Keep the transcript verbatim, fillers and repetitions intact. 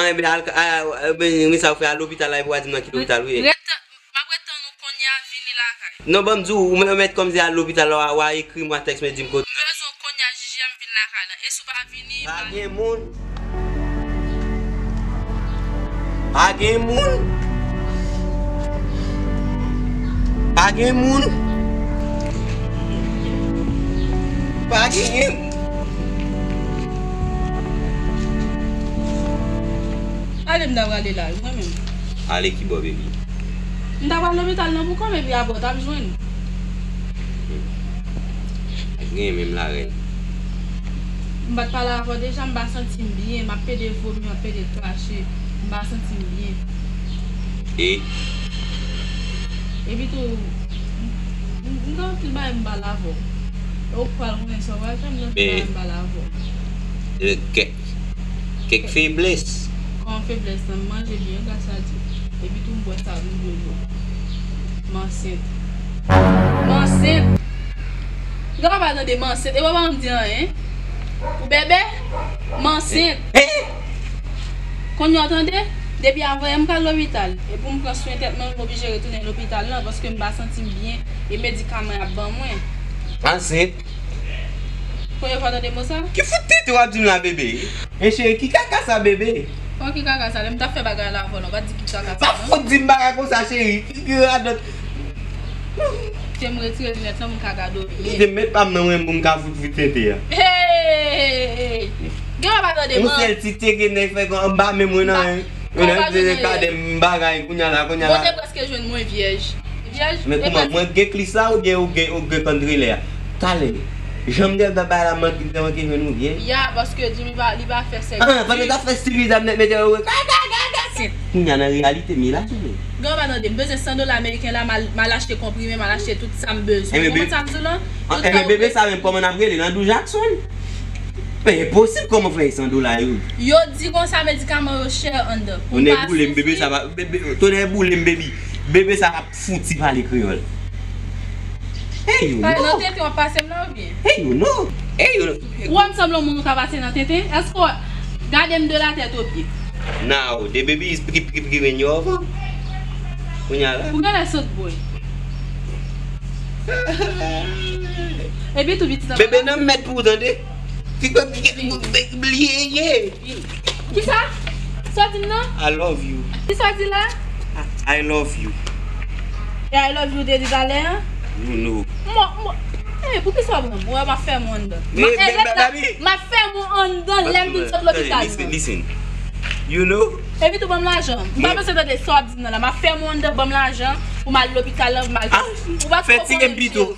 Ebyen, al, a, ebyen, men sa ou fè, al lopital la, epi w a di m nan ki lopital ou ye. Ret, m ap ret tann ou kounye a vini lakay. Non, ban m di w, ou menm mèt kòmsi al lopital la, w a, w a ekri m, w a tèks m, di m kote. M bezwen w kounye a, Jiji, m vin lakay la. E si w pa vini, pa gen moun. Pa gen moun. Pa gen moun. Pa gen. Ale m ta prale la, mwen menm. Ale ki bò, baby? M ta pral lopital nan pou kòm epi apre w t ap jwenn. Ak gen menm la, rèn. M pa t pale avè w deja, m pa santi m byen, m ap pede vomi, m ap pede krache, m pa santi m byen. E? Epi tou, m, m, m gen anpil bagay m pale avè w. E w k pral konnen sa w pral fè, m gen anpil bagay m pale avè w. E, kèk, kèk feblès. Kòman feblès lan? M manje byen, gras a Dye. Epi tou, m bwè sa m dwe bwè. M ansent. M ansent! Gade, pa tande, m ansent. E w pa m di anyen. Ou bebe? M ansent. Kounye a w tande? Depi avan yè m pral lopital. E pou m pran swen tèt mwen, m oblije retounen lopital lan paske m pa santi m byen. E medikaman y ap ban mwen. Ansent. Kounye a w pa tande mo sa? Ki fout tenten w ap di m la, bebe? E cheri, ki kaka sa, bebe? Bon, ki kaka sa? Lè m t ap fè bagay la avè w, non, pa t di ki kaka sa, non. Pa fout di m bagay konsa, cheri. Ki radòt. Te m retire linèt lan, m ka gade w byen. Kite m met pa m nan men pou m ka fout fout tenten an. Hey! Gen w pa tande man. Yon sèl ti teke nèg fè anba men mwen nan. Mwen nan teke gade m bagay kounye a la, kounye a la. Bon, te prèske jwenn mwen vyèj. Vyèj? Men kouman, mwen gen klis la oubyen ou gen, ou gen kandrelè a? Talè. Jan m te ap bay la, manke, te manke jwenn ou vyèj? Ya, paske Jimmy pa, li pa fè sèks. Ah, pandan t ap fè stil li, dam nèt mete yo. Kounye a nan reyalite, m ye la, sou mwen. Gen w pa tande, m bezwen san dola ameriken la, m al, m al achte konprime, m al achte tout sa m bezwen. Ou konprann sa m di w lan? Ebyen, bebe sa menm, kòman n ap rele? Nan Dou Jackson? Men enposib, kòman fè san dola yo? Yo di konsa medikaman yo chè anndan. Tonè boule m, bebe sa pa, bebe, tonè boule m, baby. Bebe sa pa fouti pale kreyòl. Hey, yo, non. Nan tenten w ap pase m la oubyen? Hey, yo, non. Hey, yo, non. Ou wè m sanble yon moun ou ka pase nan tenten? Èske w gade m de la tèt o pye? Now, the baby is pri, pri, pri when you over. Kounye a la. Ou genlè sot bwè. Epi tou pitit la. Bebe nan mèt pou ou tande. Ki kote ki bliye ye. Kisa? Sa w di m nan? I love you. Kisa w di la? I, I love you. E I love you te di talè an? You know. Mwen, mwen, eh, poukisa w pran m? Ou wè m ap fè mwen anndan. M ap fè mwen anndan lè m vin sot lopital. Listen, listen. You know. Epi tou ban m lajan. M pa bezwen tande sa w ap di m nan la. M ap fè mwen anndan, ban m lajan pou m al lopital lan, pou m al. Ou pa fè tire m pito.